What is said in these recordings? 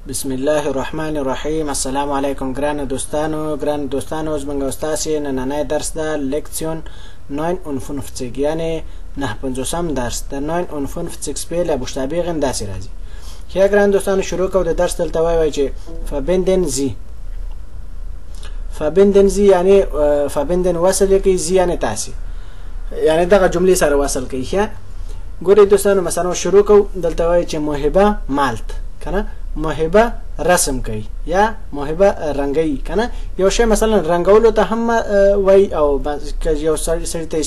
بسم الله الرحمن الرحیم. السلام علیکم ګرانو دوستانو، ګرانو دوستانو، زموږ او ستاسې نننی درس ده Lektion 59، یعنې 59 درس. د 59 Fehler buchstabieren داسې راځي. ښه ګران دوستانو، شروع کوو د درس. دلته وایي چې verbinden Sie، verbinden Sie یعنې verbinden وصل یې کوي، Sie یعنې تاسې، یعنې دغه جملې سره وصل کوي. ښه ګورئ دوستانو، مثلا شروع کوو. دلته وایي چې محبه malt کنه، محبه رسم کوي یا محبه رنګوي کنه. یو شی مثلا رنګولو ته هم وایي او که یو سړي ته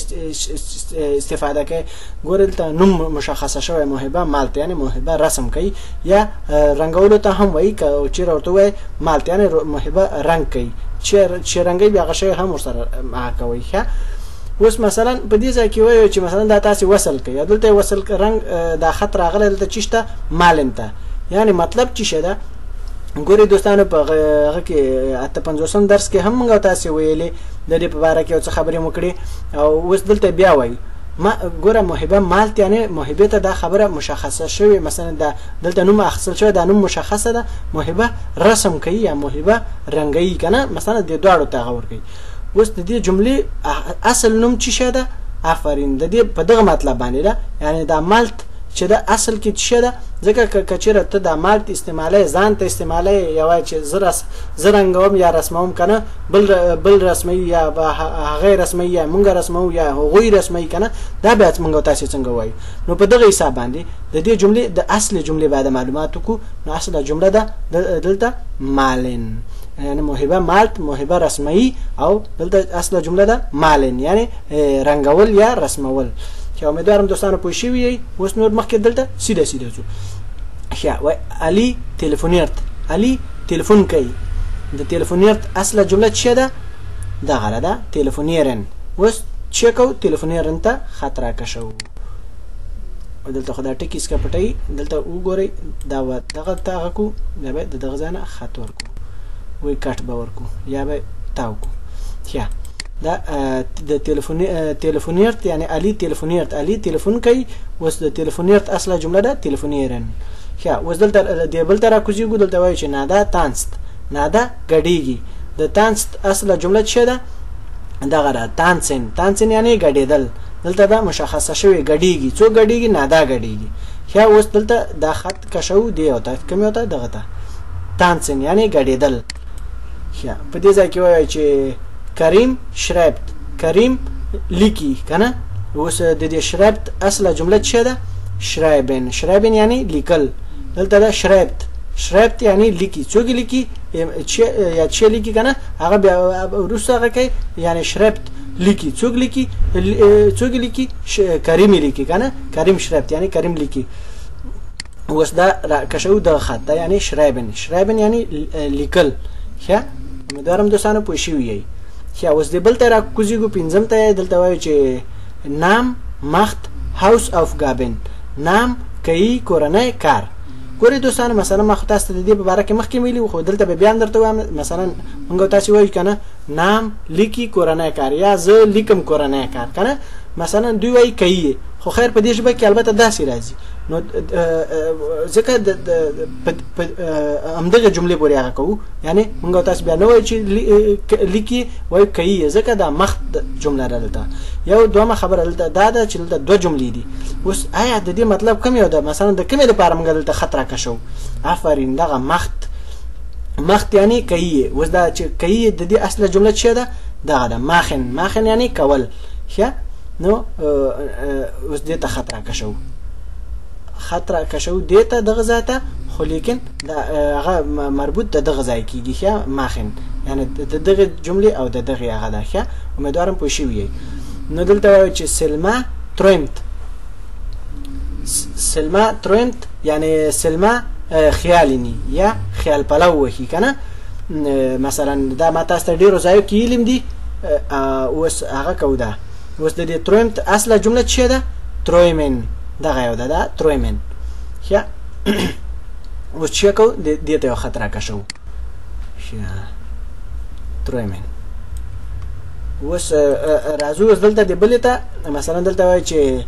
استفاده کوي. ګوره دلته نوم مشخصه شوی، محبه malt یعنې محبه رسم کوي یا رنګولو ته هم وایي. که چیرې ورته ووایي malt یعنې محبه رنګ کوي، چې رنګوي بیا هغه شی هم ورسره هغه کوي. ښه اوس مثلا په دې ځای کې وایو چې مثلا دا تاسې وصل کوي، دلته وصل رنګ دا خط راغلی، دلته چی شته malen ته، یعنی مطلب چی شه ده. ګورئ دوستانو، په هغه کې 58 درس کې هم موږ تاسې ویلې د دې په باره کې یو څه خبرې مو کړې، او اوس دلته بیا وایو ما ګوره محبه malt یعنې محبه ته دا خبره مشخصه شوې، مثلا دا دلته نوم اخیستل شوی، دا نوم مشخصه ده، محبه رسم کوي یا محبه رنګوي که نه، مثلا دې دواړو ته هغه ورکوي. اوس د دې جملې اصل نوم چی شه ده؟ آفرین، د دې په دغه مطلب باندې ده، یعنې دا malt چې د اصل کې څه ده، ځکه که چېرې ته دا malt استعمالوې، ځان ته استعمالوې، یا وایې چې زه رنګوم یا رسموم که نه، بل رسموي یا هغه رسموي یا مونږ رسموو یا هغوی رسموي که نه، دا بیا مونږ تاسې څنګه وایو. نو په دغه حساب باندې د دې جملې د اصل جملې باید معلومات وکړو. نو اصله جمله ده دلته malen، یعنی محبه malt، محبه رسموي، او دلته اصله جمله ده malen یعنی رنګول یا رسمول. چې امیدوارم دوستانو پوه شوي یئ. اوس نور مخکې دلته سیده سیده ځو. ښه وای علي telefoniert، علي تلفون کوي. د telefoniert اصله جمله څه ده؟ دغه ده telefonieren. اوس چې کوو telefonieren ته خط راکشوو، او دلته خو دا ټکي څخه پټوي. دلته وګورئ دا دغه ته هغه کو، دا به د دغه ځای نه خط ورکو، وی کټ به ورکو یا به تاو کو. ښه دا د telefoniert یعنی علي telefoniert، علي تلفون کوي. اوس د telefoniert اصله جمله ده telefonieren. ښه اوس دلته دې بل ته راکوزیږو. دلته وایو چې نادا tanzt، نادا ګډیږي. د tanzt اصله جمله څه ده؟ دغه ده tanzen، tanzen یعنی ګډېدل. دلته دا مشخصه شوې ګډیږي، څوک ګډیږي؟ نادا ګډیږي. ښه اوس دلته دا خط کشوو دی او ته کوم یو ته؟ دغه ته tanzen یعنی ګډېدل. ښه په دې ځای کې وایو چې کریم schreibt، کریم لیکي که نه. اوس د دې schreibt اصله جمله څه ده؟ schreiben، schreiben یعنی لیکل. دلته ده schreibt، schreibt یعنی لیکي، څوک لیکي یا چې لیکي که نه، هغه بیا وروسته هغه کوي، یعنی schreibt لیکي، څوک لیکي؟ څوک لیکي؟ کریم لیکي که نه، کریم schreibt یعنی کریم لیکي. اوس دا کشو دغه خط ده یعنی schreiben، schreiben یعنی لیکل. ښه امیدوارم دوستانو پوه شوي یئ. ښه اوس دې بل ته راکوزیږو، پنځم ته. دلته وایو چې نام macht Hausaufgaben، نام کوي کورنی کار. ګورئ دوستانو، مثلا ما خو تاسو ته د دې په باره کې مخکې ویلي، خو دلته به بیا هم درته وایم. مثلا موږ تاسې وایو که نه نام لیکي کورنی کار، یا زه لیکم کورنی کار که نه، مثلا دوی وایي کوي، خو خیر په دې ژبه کې البته داسې راځي. نو ځکه همدغه جملې پورې هغه کوو، یعنې موږ تاسو بیا نه وایو چې لیکي، وایو کوي، ځکه دا macht جمله ده. دلته یو دومه خبره دلته دا ده چې دلته دوه جملې دي. اوس آیا د دې مطلب کوم یو ده؟ مثلا د کومې دپاره موږ دلته خط راکشوو؟ آفرین، دغه macht، macht یعنی کوي. اوس دا چې کوي د دې اصله جمله څه ده؟ دغه ده machen، machen یعنی کول. ښه نو اوس دې ته خط راکشوو، خط راکشوو دې ته دغه ځای ته، خو لیکن دا هغه مربوط د دغه ځای کېږي. ښه machen یعنی د دغې جملې او د دغې هغه ده. ښه امیدوارم پوه شوي یئ. نو دلته وایو چې سلما träumt، سلما träumt یعنی سلما خیالیني یا خیال پلو وهي که نه. مثلا دا ما تاسو ته ډېرو ځایو کې ویلي دي. اوس هغه کوو دا. اوس د دې träumt اصله جمله څه ده؟ träumen، دغه یو ده، دا träumen. ښه اوس چې کوو دې ته یو خط راکشوو. ښه träumen. اوس راځو اوس دلته دې بلې ته. مثلا دلته وایي چې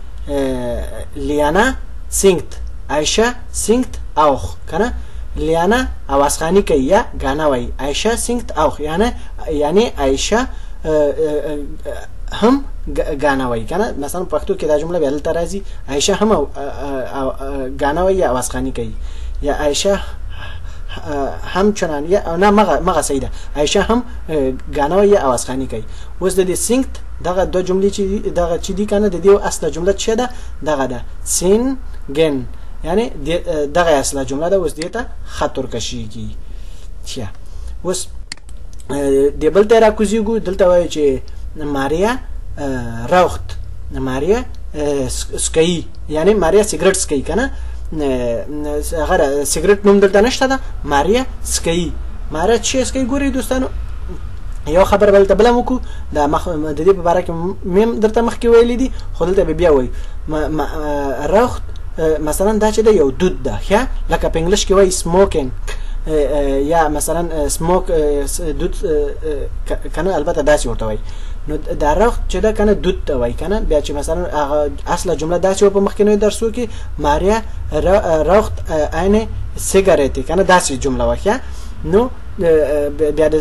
لیانا singt، عایشه singt auch که نه. لیانا اوازخوانی کوي یا ګانا وایي. عایشه singt auch یعنی عایشه هم ګانا وایي کنه. مثلا پښتو کې دا جمله بیا دلته راځي، عایشه هم ګانا وایي یا اوازخوانی کوي، یا عایشه همچنان یا نه مغه صحیح ده، عایشه هم ګانا وایي یا اوازخوانی کوي. اوس د دې singt دغه دوه جملې چې دغه چې دي کنه، د دې اصله جمله څه ده؟ دغه ده singen، یعنی دغه اصله جمله ده. اوس دې ته خط ورکشیږي. ښه اوس دې بل ته راکوزیږو. دلته وایو چې ماریا raucht، ماریا سکي، یعنی ماریا سیګریټ سکي کنه، هغه سیګریټ نوم دلته نشته ده، ماریا سکي. ماریا چې سکي ګوري دوستانو، یو خبره بل ته بله وکړو، د د دې په باره کې مې درته مخکې ویلي دي، خو دلته به بیا وایو. raucht مثلا دا چې ده یو دود ده، ښه لکه په انګلیش کې وایي smoking یا مثلا smoke دود کنه، البته داسې ورته وایي. نو دا raucht چې ده کنه دود ته وایي کنه. بیا چې مثلا هغه اصله جمله داسې وه په مخکنیو درسو کې، ماریا raucht eine Zigarette کنه، داسې جمله وه. ښه نو بیا د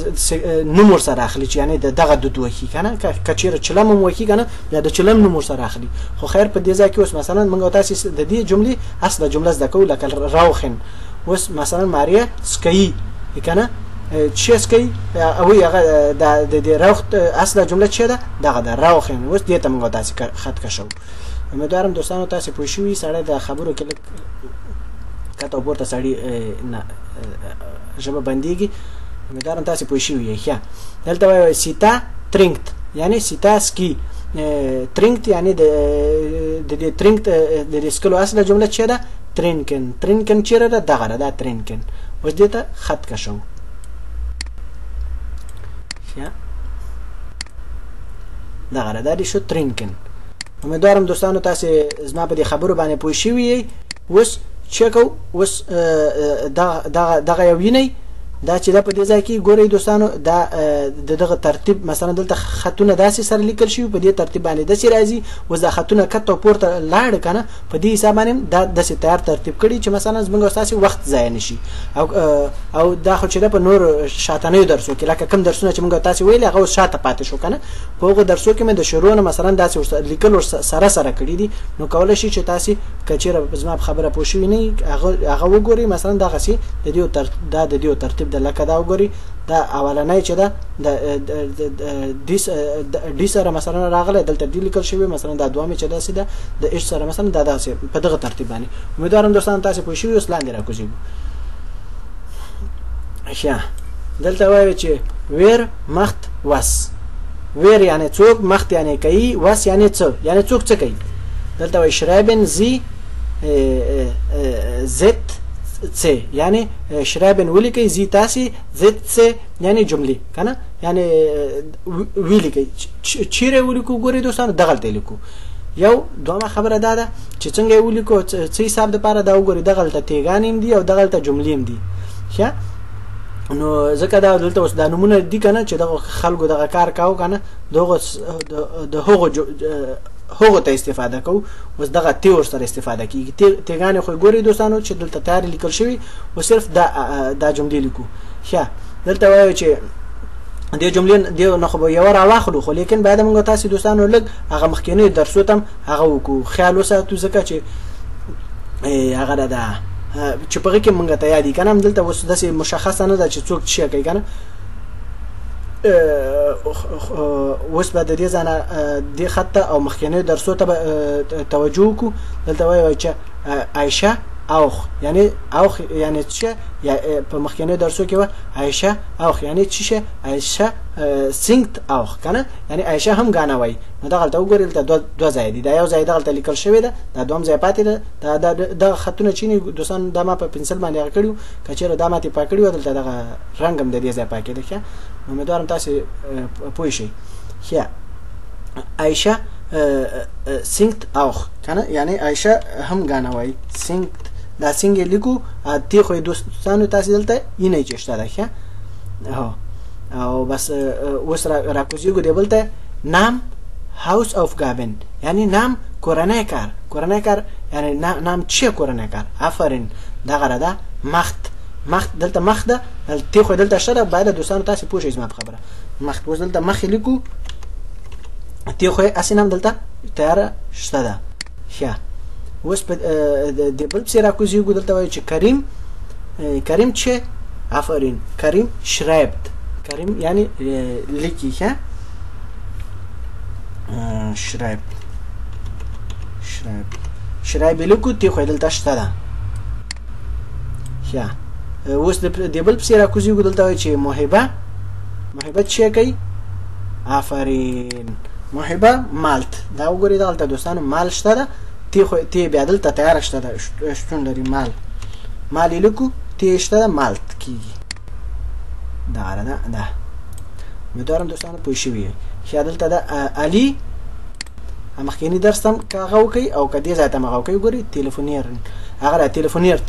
نوم ورسره اخلي چې یعنی د دغه دود وهي کنه، که چېرې چلم هم وهي کنه بیا د چلم نوم ورسره اخلي. خو خیر په دې ځای کې اوس مثلا موږ تاسې د دې جملې اصله جمله زده کوو، لکه rauchen. اوس مثلا ماریا سکي کنه، چې سکي او هغه د دې raucht اصله جمله چې ده دغه ده rauchen. اوس دې ته موږ تاسې خط کشو. امیدوارم دوستانو تاسې پوه شوي. سړی د خبرو کې لږ کته او پورته سړی نه ژبه بندیږي. امیدوارم تاسې پوه شوي یئ. ښه دلته وایي سیتا trinkt، یعنی سیتا سکي. trinkt یعنی د دې trinkt د دې سکلو اصله جمله چې ده trinken. trinken چېرې ده؟ دغه ده، دا trinken. اوس دې ته خط کشو. ښه دغه ده، دا دې شو trinken. امیدوارم دوستانو تاسې زما په دې خبرو باندې پوه شوي یئ. اوس چې کوو، اوس دغه یو وینئ دا چې دا په دې ځای کې ګورئ دوستانو، دا د دغه ترتیب مثلا دلته خطونه داسې سره لیکل شوي، په دې ترتیب باندې داسې راځي. اوس دا خطونه کته او پورته لاړ کنه، په دې حساب باندې دا داسې تیار ترتیب کړي چې مثلا زموږ ستاسې وخت ضایع نشي. او دا خو چې ده په نورو شاتنیو درسو کې، لکه کوم درسونه چې موږ تاسې ویلي هغه اوس شاته پاتې شو کنه، په هغو درسو کې مې د شروع نه مثلا داسې لیکل سره سره کړي دي. نو کولی شي چې تاسې که چېرې زما په خبره پوه شوي نه هغه وګورئ. مثلا دغسې د دې دا د دې ترتیب د لکه دا وګورئ، دا اولنی چې ده د D سره مثلا راغلی، دلته D لیکل شوی، مثلا دا دومې چې داسې ده د H سره مثلا دا داسې په دغه ترتیب باندې. امیدوارم دوستان تاسې پوه شوي. اوس لاندې راکوزیږو. ښه دلته وایو چې wer macht was. wer یعنی څوک، macht یعنی کوي، was یعنی څه، یعنی څوک څه کوي. دلته وایي schreiben Sie Sätze، یعنی schreiben ولیکئ، Sie تاسې، Sätze یعنی جملې کنه، یعنی ولیکئ. چیرې ولیکو ګورئ دوستانو، دغلته یې لیکو. یو دومه خبره دا ده چې څنګه یې ولیکو، څه حساب دپاره دا وګورئ، دغلته تیګانې هم دي او دغلته جملې هم دي. ښه نو ځکه دا دلته اوس دا نومونه دي کنه چې دغه خلکو دغه کار کاوه کنه، دغه د هغو هغو ته استفاده کوو. اوس دغه تی ورسره استفاده کیږي. تیګانې خو ګورئ دوستانو چې دلته تیارې لیکل شوي، او صرف دا دا جملې لیکو. ښه دلته وایو چې دې جملې دې نه خو به یوه راواخلو، خو لیکن باید موږ تاسې دوستانو لږ هغه مخکینیو درسو ته هم هغه وکړو، خیال وساتو، ځکه چې هغه ده چې په هغه کې موږ ته یادي که نه. دلته اوس داسې مشخصه نه ده چې څوک څه کوي که نه. اوس به د دې ځای نه دې خط ته او مخکینیو درسو ته به توجه وکړو. دلته وایو چې عایشه auch، یعنی auch یعنی څه، یا په مخکینیو درسو کې وه عایشه auch یعنی څه شی، عایشه singt auch که نه، یعنی عایشه هم ګانه وایي. نو دغلته وګورئ، دلته دوه ځای دي، دا یو ځای دغلته لیکل شوی ده، دا دوهم ځای پاتې ده. دا دغه خطونه چې دوستان دا ما په پنسل باندې هغه کړي وو، که چېرې دا ما ترې پاک کړي وه دلته دغه رنګ هم د دې ځای پاکېده. ښه امیدوارم تاسې پوه شئ. ښه عایشه singt auch که نه، یعنی عایشه هم ګانه وایي. singt دا څنګه یې لیکو، تی خو یې دوستانو تاسې دلته اینئ چې شته ده. ښه هو او بس اوس راکوزیږو دې بل ته. نام Hausaufgaben یعنی نام کورنی کار، کورنی کار یعنی نام چیه کورنی کار. آفرین دغه ده macht مخ دلته مخ ده، تی خو دلته شته ده، باید دوستانو تاسو پوه شئ زما په خبره. مخ اوس دلته مخ لیکو، تی خو هسې هم دلته تیاره شته ده. ښه اوس په دې بل پسې راکوزیږو، دلته وایو چې کریم، کریم چې آفرین، کریم schreibt، کریم یعنی لیکي. ښه schreibt، schreibt، schreibt لیکو، تی خو دلته شته ده. ښه اوس د دې بل پسې راکوزیږو، دلته وایو چې موهبه، موهبه څه کوي؟ آفرین، موهبه malt. دا وګورئ دلته دوستانو مال شته ده، تی خو تی بیا دلته تیاره شته ده، شتون لري. مال، مال یې لیکو، تی شته ده، malt کېږي. دغه ده ده، امیدوارم دوستانو پوه شوي یئ. ښه دلته ده علي، مخکینی درس هم که هغه وکړئ او که دې ځای ته هم هغه وکړئ. وګورئ telefonieren، هغه ده telefoniert،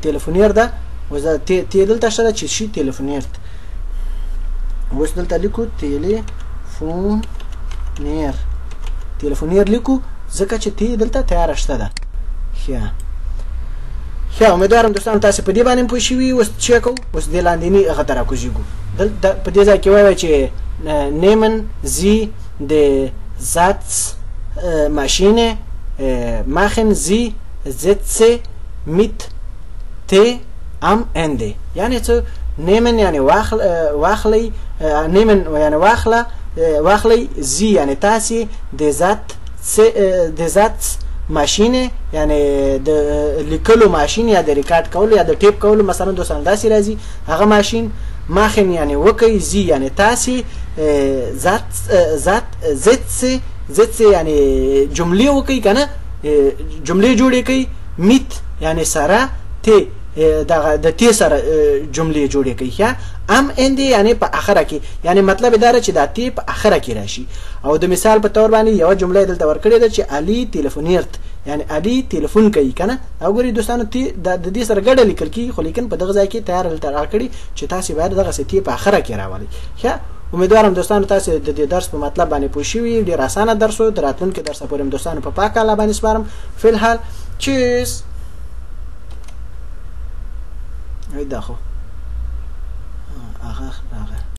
telefonier ده. اوس دا تی دلته شته ده چې شي telefoniert. اوس دلته لیکو telefonier، telefonier لیکو ځکه چې تی دلته تیاره شته ده. ښه ښه امیدوارم دوستان تاسو په دې باندې پوه شوي. اوس څه کوو؟ اوس دې لاندیني هغه ته راکوزیږو. دلته په دې ځای کې وایي چې nehmen Sie die Satzmaschine، machen Sie Sätze mit T am Ende. یعنی څه؟ nehmen یعنی واخلئ، nehmen یعنی واخله، واخلئ، Sie یعنی تاسې، د Satz، د Satzmaschine یعنی د لیکلو ماشین یا د ریکارډ کولو یا د ټیپ کولو، مثلا دوستان داسې راځي هغه ماشین. machen یعنی وکئ، Sie یعنی تاسې، Satz Satz Sätze، Sätze یعنی جملې وکئ که نه، جملې جوړې کړئ. mit یعنی سره، T دغه د T سره جملې جوړې کړئ. ښه am Ende یعنی په اخره کې، یعنی مطلب دا ده چې دا T په اخره کې راشي. او د مثال په تور باندې یوه جمله یې دلته ورکړې ده چې علي telefoniert، یعنی علي تلیفون کوي که نه. او ګورئ دوستانو T د دې سره ګډه لیکل کېږي، خو لیکن په دغه ځای کې تیاره دلته راکړي چې تاسې باید دغسې T په اخره کې راولئ. ښه امیدوارم دوستانو تاسې د دې درس په مطلب باندې پوه شوي. ډېر اسانه درس و. د راتلونکي درس پورې هم دوستانو په پاکه الله باندې سپارم. فی الحال tschüss. دا خو هغه راغی.